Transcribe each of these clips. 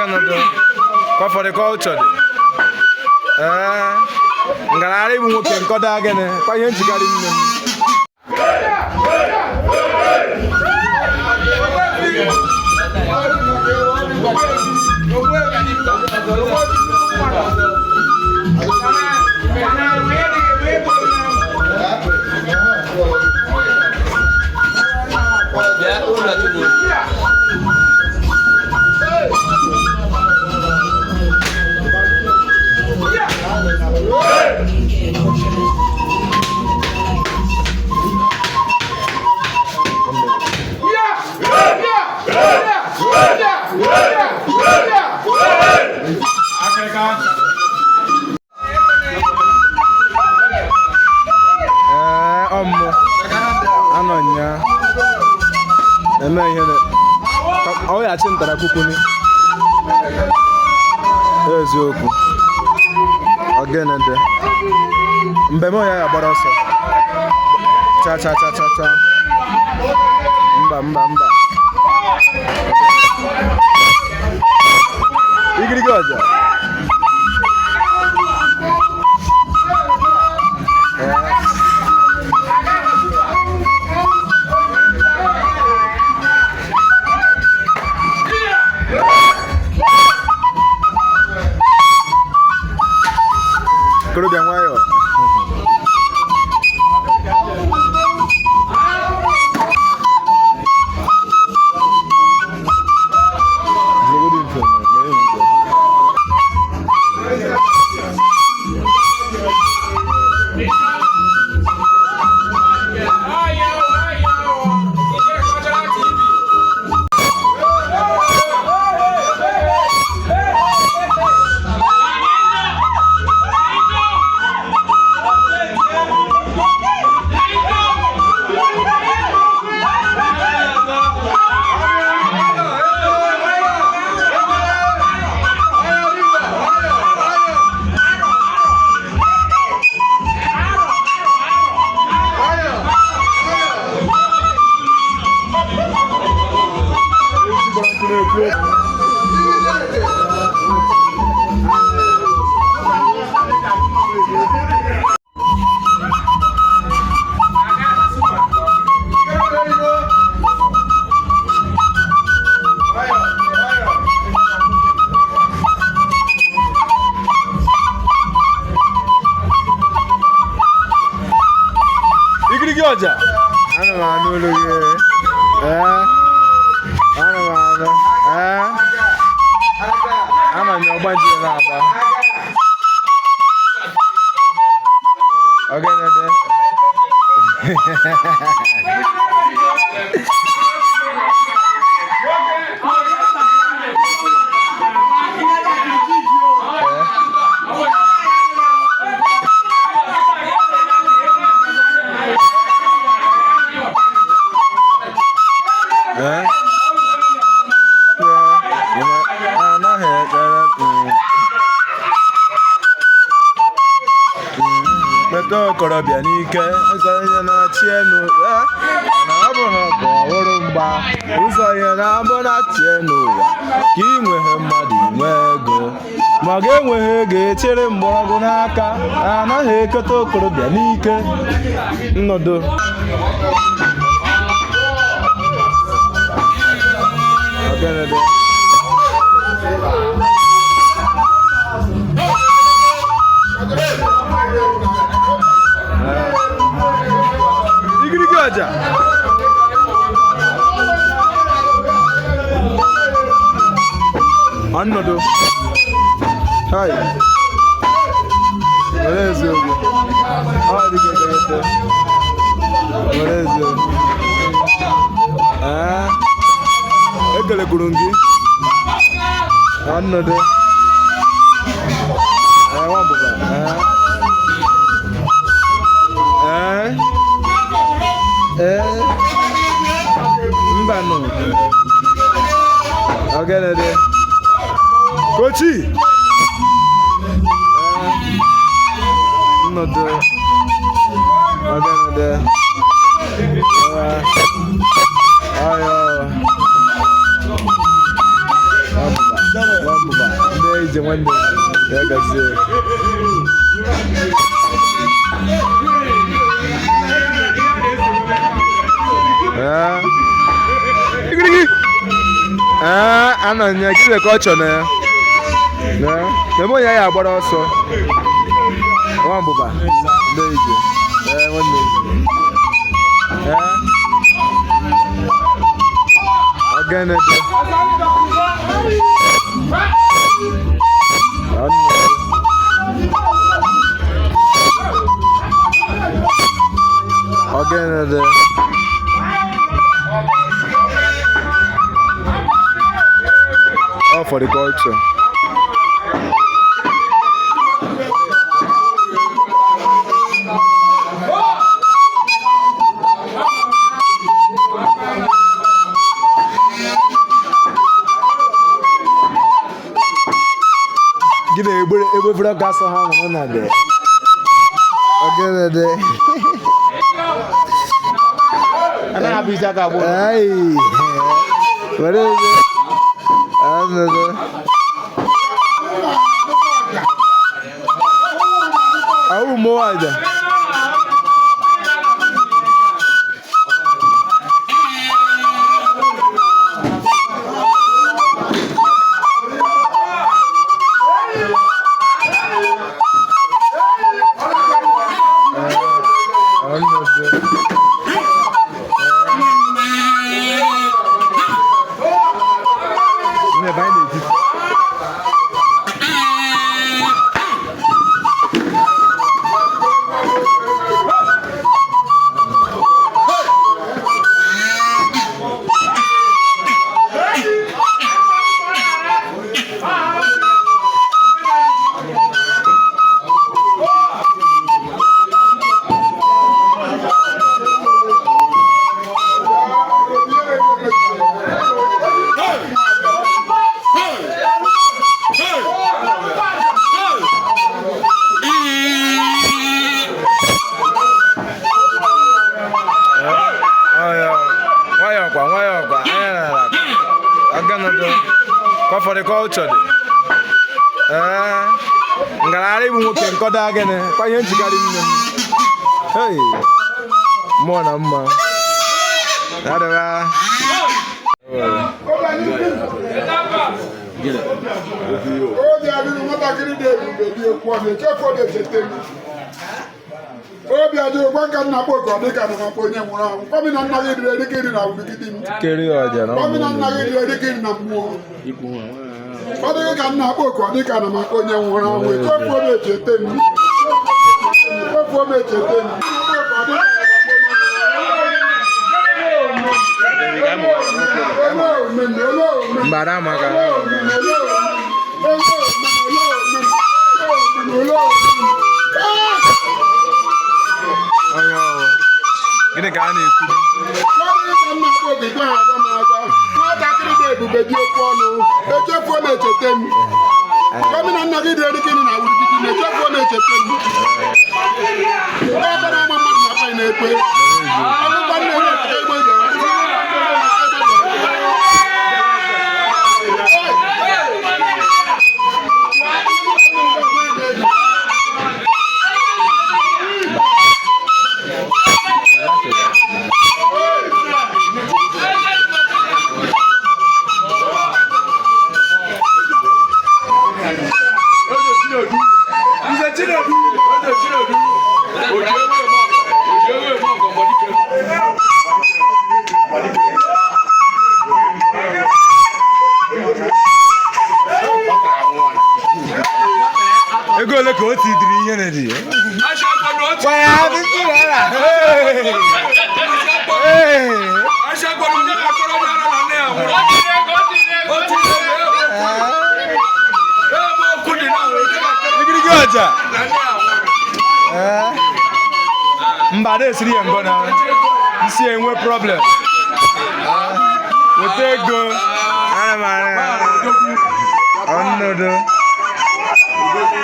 Ọgịnịdụ kwa for the culture dị. Ee, ngarara ịbụ nwoke nkọda gịnị kwa ihe njikarị nne m. Ee, ọ mmụ anọ nya eme ihe ọ ghachi ntara kwukwuni eziokwu. Ogene dị mbem onye ya gbara ọsọ cha cha cha cha cha. Mba mba mba, igirigi ọja. Ee. Okorobịa, nwayọọ. Jiregodi mfe ma mee mfe. Igirigi ọja, ana m anụ olu gị. Ee, ana m anụ. Ee, ama m ọgbanje na-agba. Ogene. Ee, anaghị ekpere kpeta okorobịa n'ike ụzọ ihe na-achị enu. Ee, mana ọ bụghị ọgụ ọhụrụ mgba ụzọ ihe na-abụ na-achị enu ụwa ka ị nweghị mmadụ inwe ego, ma ọ ga-enweghị ego echere mgbọrọgwụ n'aka. Anaghị eketa okorobịa n'ike nnọdụ. Ọgẹnẹdẹ. Igirigi ọja. Ọnọdụ. Hai. Were eziokwu. Ọ dị ka etegete. Were eziokwu. Ee. Ekelekwuru m gị. Ọnọdụ. Ee, nwa mbụba. Ee. Ee. Ee. Mbanụ. Ọgẹnẹdẹ. Kochi. Ee. Nnọdụ. Ọgẹnẹdẹ. Ee. Ayo. Nwambụba. Nwambụba. nwanne ya gazie. Ee. Igirigi. Ee, anọ ya gịnị ka ọ chọ na ya? Na ebe onye ya agbara ọsọ. Nwa mbụba. Ndị ije. Ee, nwanne. Ee. Ogene dị. Ọnụ. Ogene dị. All for the culture. Gị na-egbere egbefere ka asọ ha nọ na dị. Ogene dị. Anaghị abụ isi aka abụọ. Ai. Were eze. Anụrụ. Awụ mụ aja. Anụrụ. Nne, ebe anyị na-etiti. Nwayọọ kwa, nwayọọ kwa, anya n'ala. Ọganọdụ. Kwa for the culture dị. Ee, ngalagharị bụ nwoke nkọda gịnị kwa ihe njikarị nne m. Hey, mmụọ na mma. Adịba. Obi adịghị nwatakịrị dị ebube dị ekwu ọnụ echefu ọ na-echeta m. Obi adịghị gwa ka nna kpọ ka ọ dị ka na akpọ onye nwụrụ anwụ. Kwami na nna gị dịrị dịka ịrị na wurigidi m. Keri ọja na Kwami na nna gị dịrị dịka ịrị na mmụọ. Ọ dịghị ka nna akpọ ka ọ dị ka na akpọ onye nwụrụ anwụ. Echefu ọ na-echeta m. Echefu ọ na-echeta m. Mbara maka. Onye ọwụ. Gịnị ka a na-ekwu? Nwatakịrị dị ebube dị okwu ọnụ echefuo na-echeta m. Gọmịna nna gị dị erike na wurigidi na echefuo na-echeta m. Ọkọ na-ama mmadụ na akpa na-ekwe. Ọkụkọ nna ya echeta egbe jere. Nze Chinedu, Eze Chinedu, oji ewu eme ọgọ, oji ewu eme ọgọ mgbadike. Ego ole ka o tidiri ihe na di? Aṣọ agbọdọ ó ti. Kwa ya 50 naira. Hey. Aṣọ agbọdọ ní akọrọ ní ara na nne ya nwụrụ. Ó ti lé ebe ebe okwu dị na nwụrụ. Igirigi ọja. Na nne ya nwụrụ. Ee. Mba na-esiri ya mbọ na isi enwe problem. Weta ego. Ana m ara. Ọnọdụ.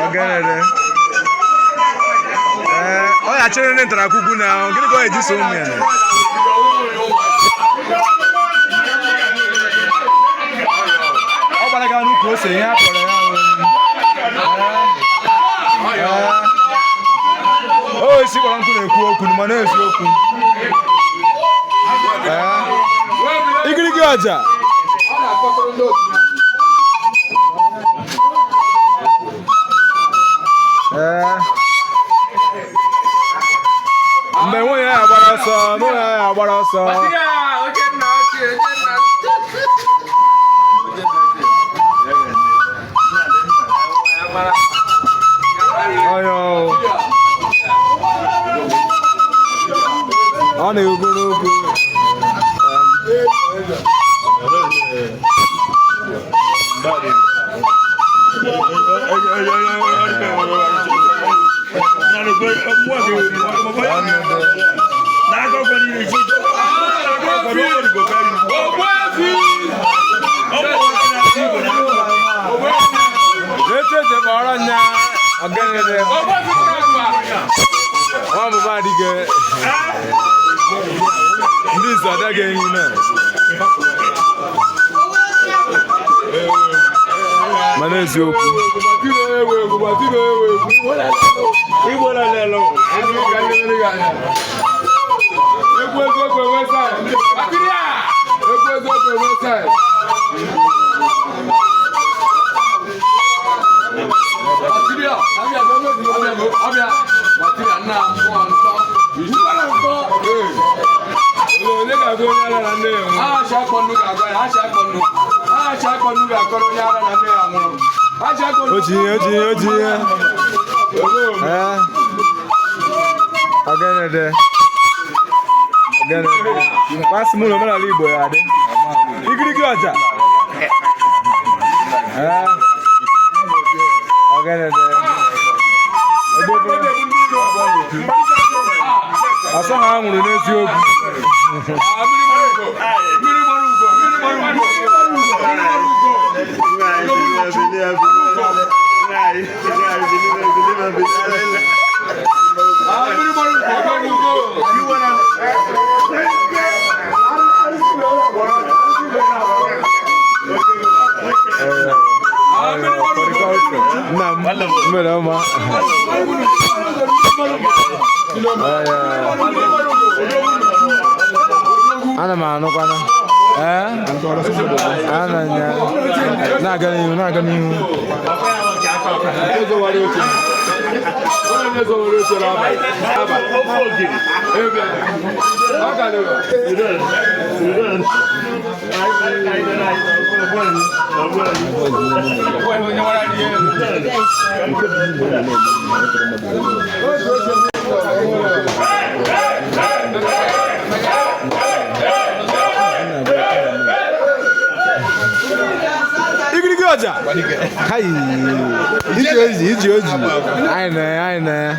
Ọganọdụ. Ee, ọ ya chere ndị ntarakwukwu na gịnị ka ọ eji so ụmụ ya? Ọ gbara gaa n'ukwu ose ihe a kpọrọ ya ahụ. kpọrọ nkụ na-ekwu okwu mana eziokwu. Ee, igirigi ọja. Ee, mgbe nwunye ya gbara ọsọ, nwunye ya gbara ọsọ. Ọyọ ọ na-ekwu n'okwu. Echeche kpọrọ nya ọgẹdẹ nwa bụba adịghị ndị izu adaghị enyi na mana eziokwu. Egwu eziokwu enwe saị. Egwu eziokwu enwe saị. Onye ga-agwa onye ara na nne ya nwụrụ? O ji ihe, o ji ihe, o ji ihe. Ee, ọgẹdẹ ọgẹdẹ kwasị mụ na omenala Igbo ya adị igirigi ọja. Ee, ọgẹdẹ ọsọ ha nwụrụ n'eziokwu. Nna m mere ọma. Ana m anụkwana. Ee, ana m ya na-aga n'ihu, na-aga n'ihu. Onye zọwara oche n'abalị. Ebe. Ọ ka dịrọ. Igirigi ọja. Hai, iji oji, iji oji. Anyị na ya, anyị na ya.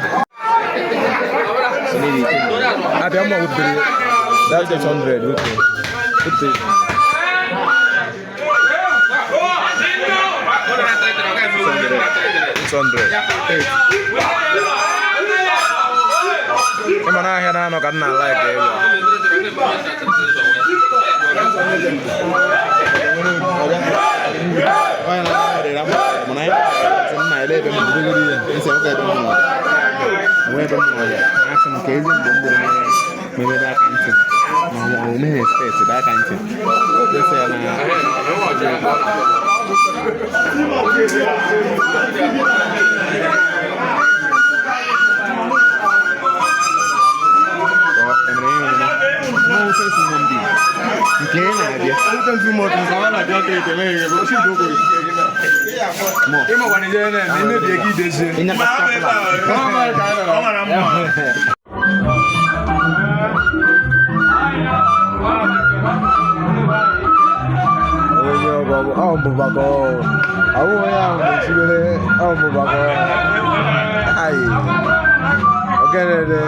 Abịa mma wutere. That's 800, okay. Wutere. Ịma na ahịa na-anọ ka m na-alaik ebe a. Ịmakwana ihe na-eme, imebie gị idezie. Onye ọgọ ọ mbụbakọ ọ bụghị onye ahụ mechibere ọ mbụbakọ. Ayi, ogenede.